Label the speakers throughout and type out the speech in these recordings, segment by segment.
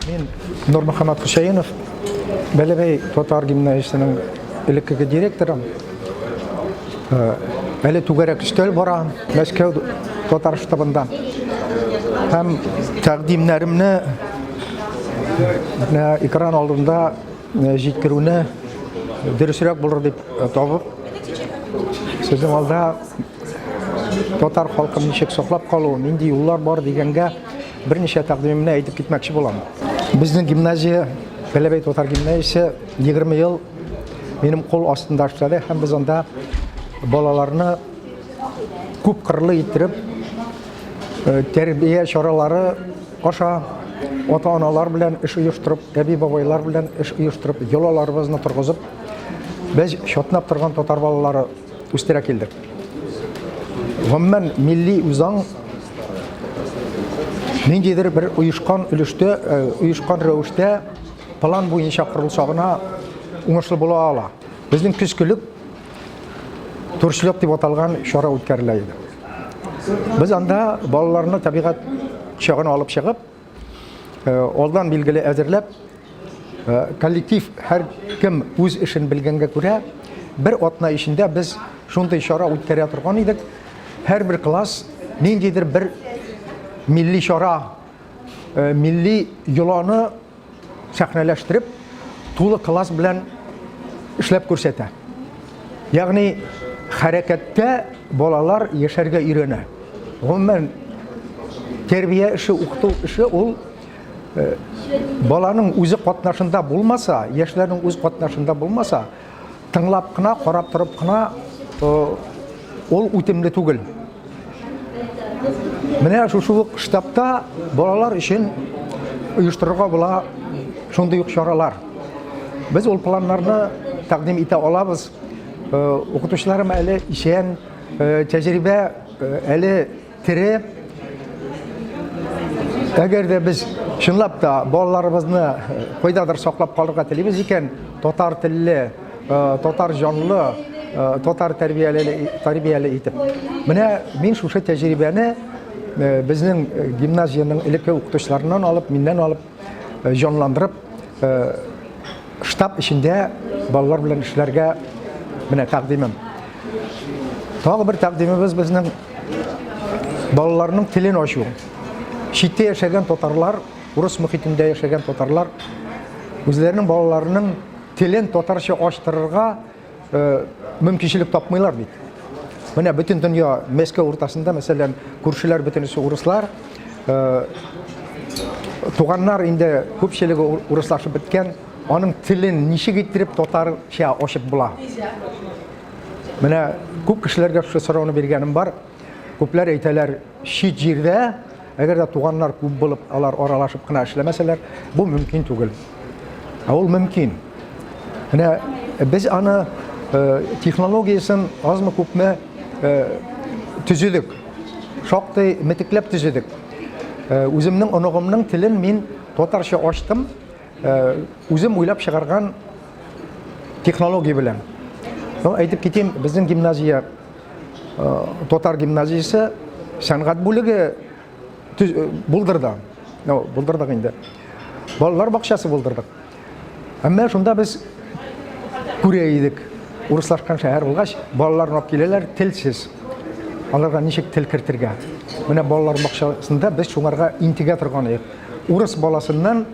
Speaker 1: Мин Нурмөхәммәт Хөсәенов, Бәләбәй татар гимназиясенең элеккеге директоры. Әле түгәрәк өстәл бара Мәскәү татар штабында. Һәм тәкъдимнәремне менә экран алдында җиткерүне дөресрәк булыр дип табып, сезнең алда татар халкын ничек саклап калу, нинди юллар бар дигәнгә берничә тәкъдимемне әйтеп китмәкче булам. Безнең гимназия, Бәләбәй татар гимназиясе 20 ел минем кул астында эшләде һәм без анда балаларны күп кырлы иттереп тәрбия чаралары аша ата-аналар белән эш оештырып, әби-бабайлар белән эш оештырып, йолаларыбызны торгызып, без чатнап торган татар балалары үстерә килдек. Гомумән, милли үзаң ниндидер бер оешкан өлештә, оешкан рәвештә план буенча корылса гына уңышлы була ала. Безнең көзкелек турчлык дип аталган чара үткәрелә иде. Без анда балаларны табигать кочагына алып чыгып, алдан билгеле әзерләп, коллектив һәр кем үз эшен белгәнгә күрә, бер атна эчендә без шундый чара үткәрә торган идек. Һәрбер класс ниндидер бер милли чара, милли йоланы сәхнәләштереп, тулы класс белән эшләп күрсәтә. Ягъни хәрәкәттә балалар яшәргә өйрәнә. Гомумән, тәрбия эше, укыту эше ул баланың үзе катнашында булмаса, яшьләрнең үз катнашында булмаса, тыңлап кына, карап торып кына ул үтемле түгел. Менә шушы ук штабта балалар өчен оештырырга була шундый ук чаралар. Без ул планнарны тәкъдим итә алабыз. Укытучыларым әле исән, тәҗрибә әле тере. Әгәр дә без чынлап та балаларыбызны кайдадыр саклап калырга телибез икән, татар телле, татар җанлы, татар тәрбияле, тәрбияле итеп. Менә мин шушы тәҗрибәне безнең гимназиянең элекке укытучыларыннан алып, миннән алып, җанландырып, штаб эчендә балалар белән эшләргә менә тәкъдимем. Тагы бер тәкъдимебез безнең балаларның телен ачу. Читтә яшәгән татарлар, урыс мөхитендә яшәгән татарлар үзләренең балаларының телен татарча ачтырырга мөмкинчелек тапмыйлар бит. Менә бөтен дөнья Мәскәү уртасында, мәсәлән, күршеләр бөтенесе урыслар, туганнар инде күпчелеге урыслашып беткән, аның телен ничек иттереп татарча ачып була? Менә күп кешеләргә шушы сорауны биргәнем бар. Күпләр әйтәләр, чит җирдә, әгәр дә туганнар күп булып, алар аралашып кына эшләмәсәләр, бу мөмкин түгел. Ә ул мөмкин. Менә без аны технологиясен азмы күпме төзедек. Шактый метекләп төзедек. Үземнең оныгымның телен мин татарча ачтым, үзем уйлап чыгарган технология белән. Ну, әйтеп китим, безнең гимназия татар гимназиясе сәнгать бүлеге булдырды. Ну, булдырдык инде. Балалар бакчасы булдырдык. Әмма шунда без күрә идек. Урыслашкан шәһәр булгач, балаларны алып киләләр телсез. Аларга ничек тел кертергә? Менә балалар бакчасында без шуңарга интегә торган идек. Урыс баласыннан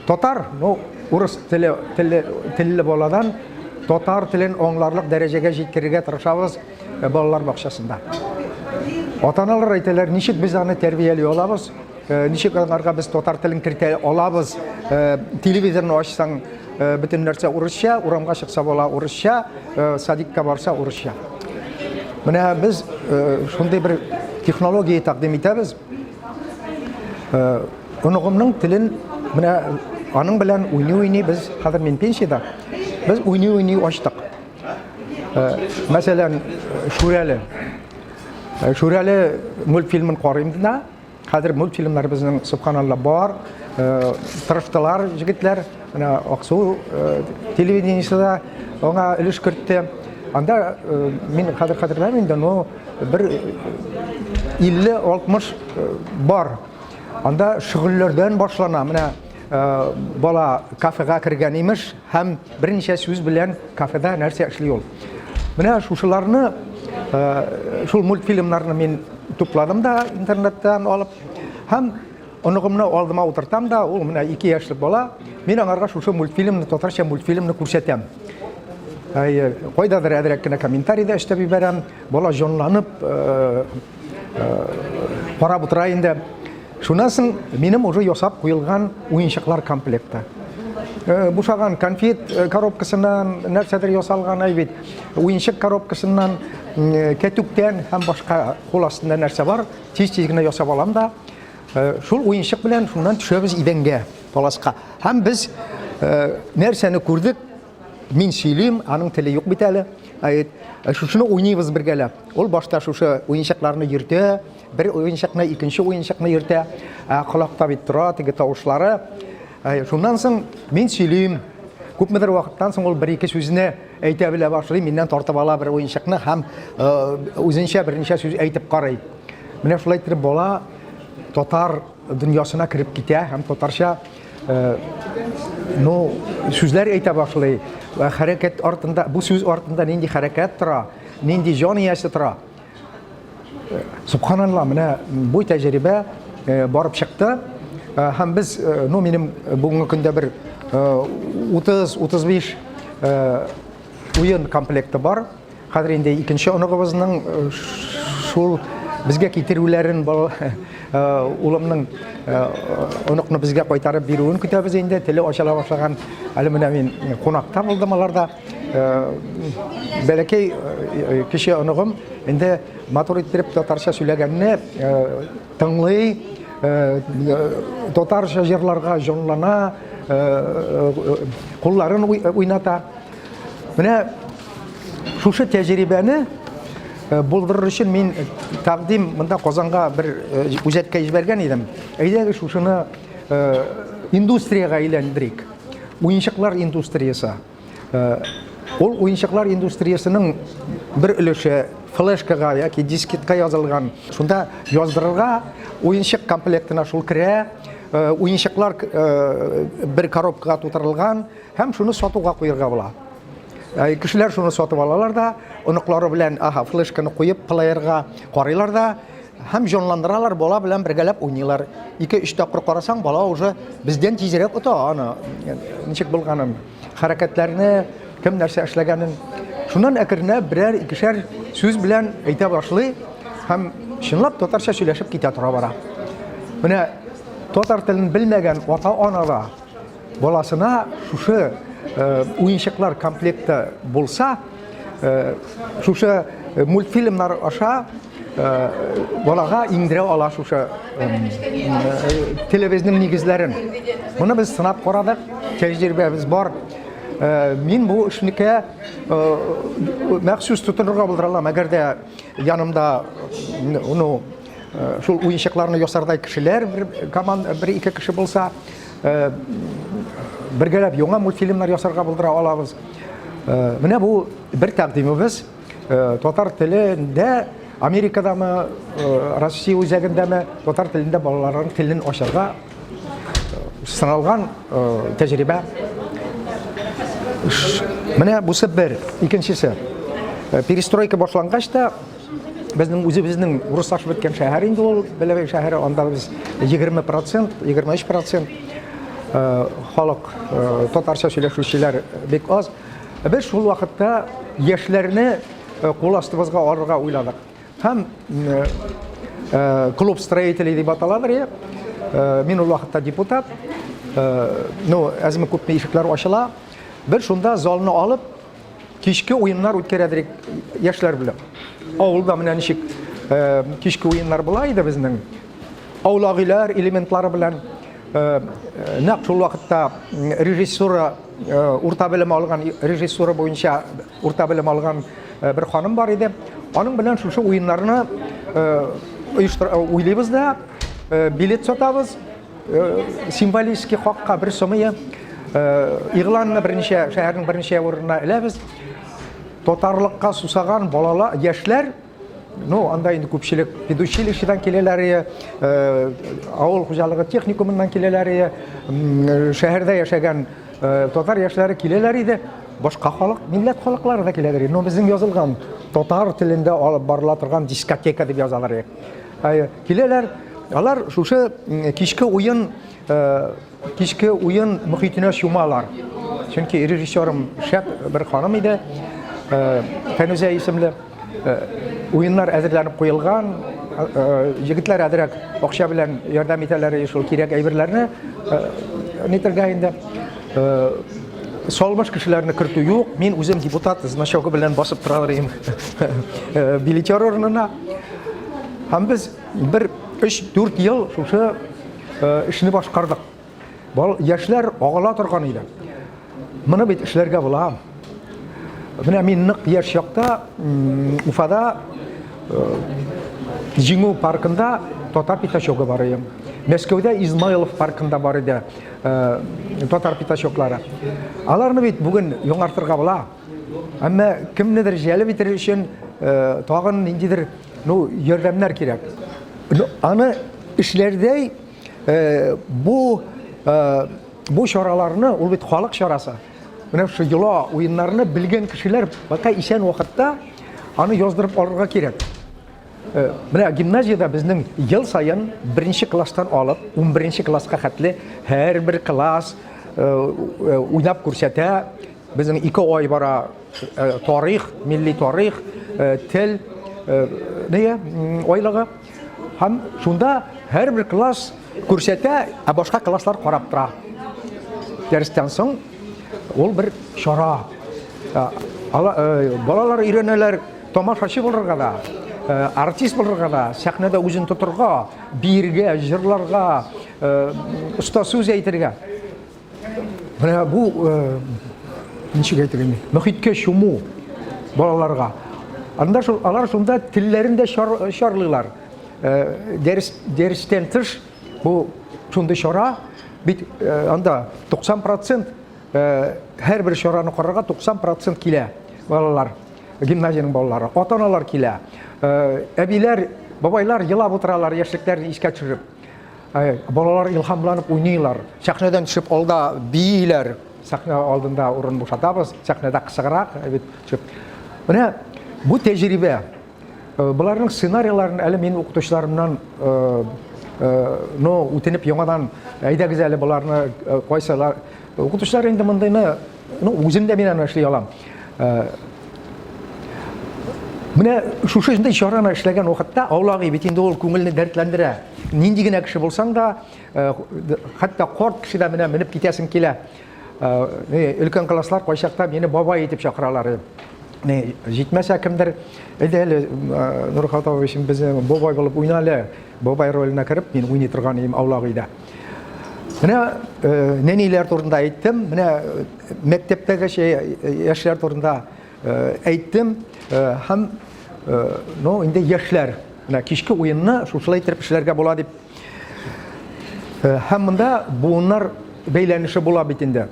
Speaker 1: Татар, ну, урыс теле, теле, телле баладан татар телен аңларлык дәрәҗәгә җиткерергә тырышабыз балалар бакчасында. Ата-аналар әйтәләр, ничек без аны тәрбияли алабыз, ничек аңарга без татар телен кертә алабыз, телевизорны ачсаң, бөтен нәрсә урысча, урамга чыкса бала урысча, садикка барса урысча. Менә без шундый бер технология тәкъдим итәбез. Оныгымның телен менә аның белән уйный-уйный без хәзер мин пенсиядә. Без уйный-уйный ачтык. Мәсәлән, Шүрәле. Шүрәле мультфильмын карыйм да. Хәзер мультфильмнар безнең субханалла бар. Тырыштылар җегетләр. Менә Аксу телевидениесе дә аңа өлеш кертте. Анда мин хәзер хәтерләмим инде, но бер 50-60 бар. Анда шөгыльләрдән башлана. Менә бала кафега кергән имеш һәм берничә сүз белән кафеда нәрсә эшли ул. Менә шушыларны, шул мультфильмнарны мин тупладым да интернеттан алып һәм оныгымны алдыма утыртам да, ул менә 2 яшьлек бала, мин аңарга шушы мультфильмны, татарча мультфильмны күрсәтәм. Әйе, кайдадыр әзрәк кенә комментарий да өстәп җибәрәм. Бала җанланып карап утыра инде. Шуннан соң минем уже ясап куелган уенчыклар комплекты. Бушаган конфет коробкасыннан нәрсәдер ясалган әй бит, уенчык коробкасыннан, кәтүктән һәм башка кул астында нәрсә бар, тиз-тиз генә ясап алам да, шул уенчык белән шуннан төшәбез идәнгә, паласка. Һәм без нәрсәне күрдек, мин сөйлим, аның теле юк бит әле. Әйт, шушыны уйныйбыз бергәләп. Ул башта шушы уенчыкларны йөртә, бер уенчыкны, икенче уенчыкны йөртә. Ә колакта бит тора теге тавышлары. Шуннан соң мин сөйлим. Күпмедер вакыттан соң ул бер-ике сүзне әйтә белә башлый, миннән тартып ала бер уенчыкны һәм үзенчә берничә сүз әйтеп карый. Менә шулай итеп бала татар дөньясына кереп китә һәм татарча ну, сүзләр әйтә башлый. Хәрәкәт артында, бу сүз артында нинди хәрәкәт тора, нинди җан иясе тора. Субханалла, менә бу тәҗрибә барып чыкты. Һәм без, ну, минем бүгенге көндә бер 30-35 уен комплекты бар. Хәзер инде икенче оныгыбызның шул безгә китерүләрен улымның оныкны безгә кайтарып бирүен көтәбез инде. Теле ачыла башлаган. Әле менә мин кунакта булдым аларда. Бәләкәй кече оныгым инде матур иттереп татарча сөйләгәнне тыңлый, татарча җырларга җанлана, кулларын уйната. Менә шушы тәҗрибәне булдырыр өчен мин тәкъдим монда Казанга бер үзәккә җибәргән идем. Әйдәгез шушыны индустриягә әйләндерик. Уенчыклар индустриясе. Ул уенчыклар индустриясенең бер өлеше флешкага яки дискетка язылган. Шунда яздырырга уенчык комплектына шул керә. Уенчыклар бер коробкага тутырылган. Һәм шуны сатуга куерга була. Кешеләр шуны сатып алалар да, оныклары белән, аһа, флешканы куеп, плеерга карыйлар да, һәм җанландыралар, бала белән бергәләп уйныйлар. Ике-өч тапкыр карасаң, бала уже бездән тизрәк ота аны, ничек булганын, хәрәкәтләрне, кем нәрсә эшләгәнен. Шуннан әкренләп берәр икешәр сүз белән әйтә башлый һәм чынлап татарча сөйләшеп китә тора бара. Менә татар телен белмәгән ата-ана да Баласына шушы уенчыклар комплекты булса, шушы мультфильмнар аша балага иңдерә ала шушы телебезнең нигезләрен. Моны без сынап карадык, тәҗрибәбез бар. Мин бу эшнекә махсус тотынырга булдыра алам, әгәр дә янымда ну, шул уенчыкларны ясардай кешеләр бер команда, бер-ике кеше булса, бергәләп яңа мультфильмнар ясарга булдыра алабыз. Менә бу бер тәкъдимебез. Татар телендә Америкадамы, Россия үзәгендәме татар телендә балаларның телен ачарга сыналган тәҗрибә. Менә бусы бер. Икенчесе. Перестройка башлангач та Безнең үзебезнең урыслашып беткән шәһәр инде ул, Бәләбәй шәһәре, анда без 20%, 23% халык татарча сөйләшүчеләр бик аз. Без шул вакытта яшьләрне кул астыбызга алырга уйладык. Һәм клуб строителей дип аталадыр, мин ул вакытта депутат, ну, әзме күпме ишекләр ачыла. Бер шунда залны алып, Кичке уеннар үткәрәдер яшьләр белән. Авылда менә ничек э, кичке уеннар була иде безнең. Аулак өйләр элементлары белән э, нәкъ шул вакытта режиссура э, урта белем алган режиссура буенча урта белем алган бер ханым бар иде. Аның белән шушы уеннарны оештыр уйлыйбыз да, билет сатабыз. Символический хакка бер сумыя игъланны берничә шәһәрнең берничә урынына эләбез. Татарлыкка сусаган балалар, яшьләр Ну, анда инде күпчелек педучилищедан киләләр, авыл хуҗалыгы техникумыннан киләләр, шәһәрдә яшәгән татар яшьләре киләләр иде. Башка халык, милләт халыклары да киләләр иде. Но безнең язылган татар телендә алып барыла торган дискотека дип язалар иде. Киләләр, алар шушы кичке уен кичке уен мөхитенә чумалар. Чөнки режиссерым шәп бер ханым иде, Фәнүзә исемле. Уеннар әзерләнеп куелган, егетләр әзрәк акча белән ярдәм итәләр шул кирәк әйберләрне нитергә инде. Салмыш кешеләрне кертү юк. Мин үзем депутат значогы белән басып тора идем билетер урынына. Һәм без бер 3-4 ел шушы эшне башкардык. Бал яшьләр агыла торган иде. Моны бит эшләргә була. Менә мин нык яшь чакта Уфада Җиңү паркында татар пятачогы бар иде. Мәскәүдә Измайлов паркында бар иде татар пятачоклары. Аларны бит бүген яңартырга була. Әмма кемнедер җәлеп итер өчен тагын ниндидер, ну, ярдәмнәр кирәк. Аны эшләрдәй бу бу чараларны, ул бит халык чарасы. Менә шушы йола уеннарны белгән кешеләр пока исән вакытта аны яздырып алырга кирәк. Менә гимназиядә безнең ел саен беренче класстан алып 11 класска хәтле һәрбер класс уйнап күрсәтә. Безнең 2 ай бара тарих, милли тарих, тел нигә айлыгы. Һәм шунда һәрбер класс күрсәтә, ә башка класслар карап тора. Дәрестән соң ул бер чара. Балалар өйрәнәләр тамашачы булырга да, артист булырга да, сәхнәдә үзен тотырга, биергә, җырларга, оста сүз әйтергә. Менә бу ничек әйтергә инде, мөхиткә чуму балаларга. Анда шул алар шунда телләрен дә чарлыйлар. Дәрес дәрестән тыш бу шундый чара бит анда 90% һәрбер чараны карарга 90% килә балалар, гимназиянең балалары, ата-аналар килә. Әбиләр, бабайлар елап утыралар яшьлекләрен искә төшереп. Балалар илһамланып уйныйлар. Сәхнәдән төшеп алда бииләр. Сәхнә алдында урын бушатабыз, сәхнәдә кысыграк бит төшеп. Менә бу тәҗрибә. Боларның сценарийларын әле мин укытучыларымнан ну, үтенеп яңадан әйдәгез әле боларны кайсылар. Укытучылар инде мондыйны, ну, үзем дә мин аны эшли алам. Менә шушы шундый чараны эшләгән вакытта аулак өй бит инде ул күңелне дәртләндерә. Нинди генә кеше булсаң да, хәтта карт кеше дә менә менеп китәсең килә. Өлкән класслар кайчакта мине бабай итеп чакыралар. Не, җитмәсә кемдер, әйдә әле, Нурхат абый, син безне бабай булып уйна әле. Бабай роленә кереп, мин уйный торган идем аулак өйдә. Менә нәниләр турында әйттем, менә мәктәптәге яшьләр турында әйттем һәм ну инде яшьләр менә кичке уенны шушылай итеп эшләргә була дип. Һәм монда буыннар бәйләнеше була бит инде.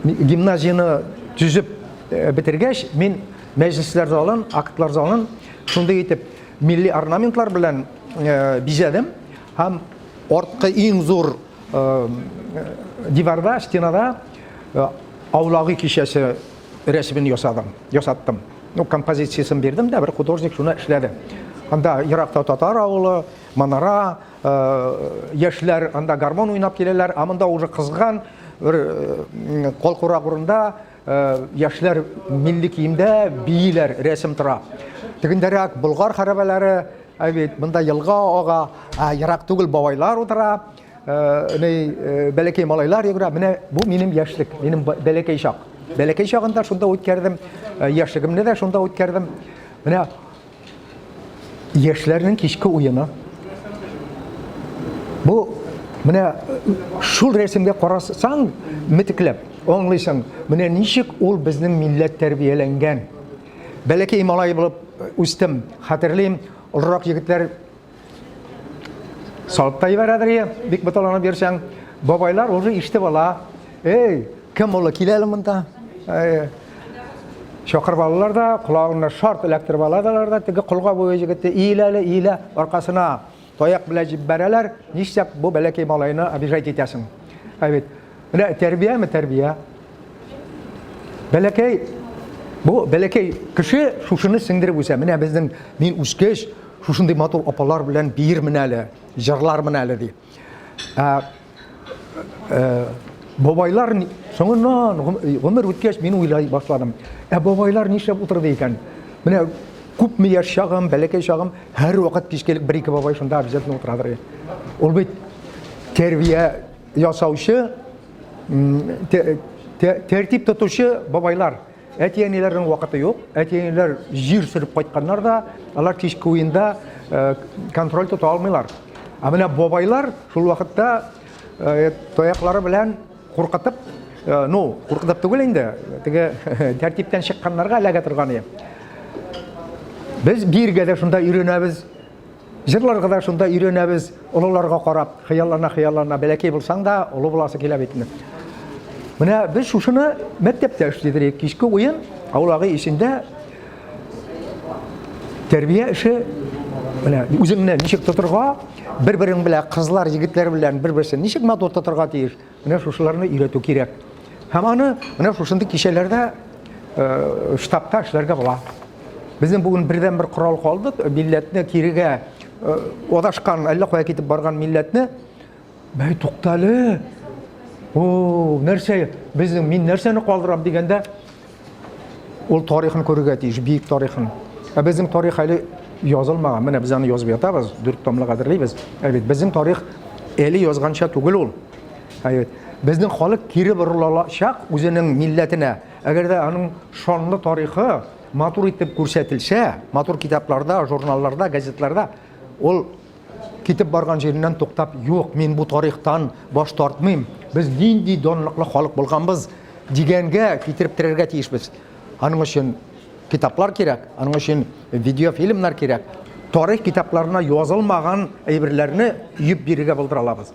Speaker 1: Гимназияне төзеп бетергәч, мин мәҗлесләр залын, актлар залын шундый итеп милли орнаментлар белән бизәдем һәм арткы иң зур диварда, стенада Аулагый кичәсе рәсемен ясадым, ясаттым. Ну, композициясен бирдем дә, бер художник шуны эшләде. Анда еракта татар авылы, манара, яшьләр анда гармон уйнап киләләр, ә монда уже кызган бер калкурак урында яшьләр милли киемдә бииләр, рәсем тора. Тегендәрәк Болгар хәрабәләре, ә бит монда елга ага, ә ерак түгел бабайлар утыра. Ни бәләкәй малайлар йөгерә. Менә бу минем яшьлек, минем бәләкәй чак. Бәләкәй чагында шунда үткәрдем, яшьлегемне дә шунда үткәрдем. Менә яшьләрнең кичке уены. Бу менә шул рәсемгә карасаң, метекләп аңлыйсың, менә ничек ул безнең милләт тәрбияләнгән. Бәләкәй малай булып үстем, хәтерлим, олырак егетләр салып та җибәрәдер ие, бик боталанып йөрсәң. Бабайлар уже ишетеп ала. Эй, кем олы, кил әле монда. Чакырып алалар да, колагына шарт эләктереп алалар да, теге колга буе җегете иелә әле, иелә, аркасына таяк белән җибәрәләр. Нишләп бу бәләкәй малайны обижать итәсең? Ә бит менә тәрбияме тәрбия? Бәләкәй бу бәләкәй кеше шушыны сеңдереп үсә. Менә безнең мин үскәч, шушындый матур апалар белән биермен әле, җырлармын әле ди. Ә Э, бабайлар соңыннан гомер үткәч мин уйлай башладым. Ә бабайлар нишләп утырды икән? Менә күпме яшь чагым, бәләкәй чагым, һәрвакыт кичкелек бер-ике бабай шунда обязательно утырадыр. Ул бит тәрбия ясаучы, тәртип тотучы бабайлар. Әти-әниләрнең вакыты юк. Әти-әниләр җир сөреп кайтканнар да, алар кичке уенда э, контроль тота алмыйлар. Ә менә бабайлар шул вакытта э, таяклары белән куркытып, э, ну, куркытып түгел инде, теге тәртиптән чыкканнарга эләгә торган иде. Без биргә дә шунда өйрәнәбез. Җырларга да шунда өйрәнәбез, олыларга карап, хыяллана-хыяллана, бәләкәй булсаң да, олы буласы килә бит инде. Менә без шушыны мәктәптә эшлидер идек. Кичке уен аулагы эчендә тәрбия эше менә үзеңне ничек тотырга, бер-берең белән кызлар, егетләр белән бер-берсен ничек матур тотырга тиеш. Менә шушыларны өйрәтү кирәк. Һәм аны менә шушындый кичәләрдә э, штабта эшләргә була. Безнең бүген бердән-бер корал калды, милләтне кирегә э, адашкан, әллә кая китеп барган милләтне Бәй, туктале. О, нәрсә, безнең мин нәрсәне калдырам дигәндә, ул тарихын күрергә тиеш, бөек тарихын. Ә безнең тарих әле язылмаган. Менә без аны язып ятабыз, дүрт томлык әзерлибез. Ә бит безнең тарих әле язганча түгел ул. Ә бит безнең халык кире борылачак үзенең милләтенә. Әгәр дә аның шанлы тарихы матур итеп күрсәтелсә, матур китапларда, журналларда, газетларда, ул китеп барган җиреннән туктап, юк, мин бу тарихтан баш тартмыйм, без нинди данлыклы халык булганбыз дигәнгә китереп терәргә тиешбез. Аның өчен китаплар кирәк, аның өчен видеофильмнар кирәк. Тарих китапларына язылмаган әйберләрне өеп бирергә булдыра алабыз.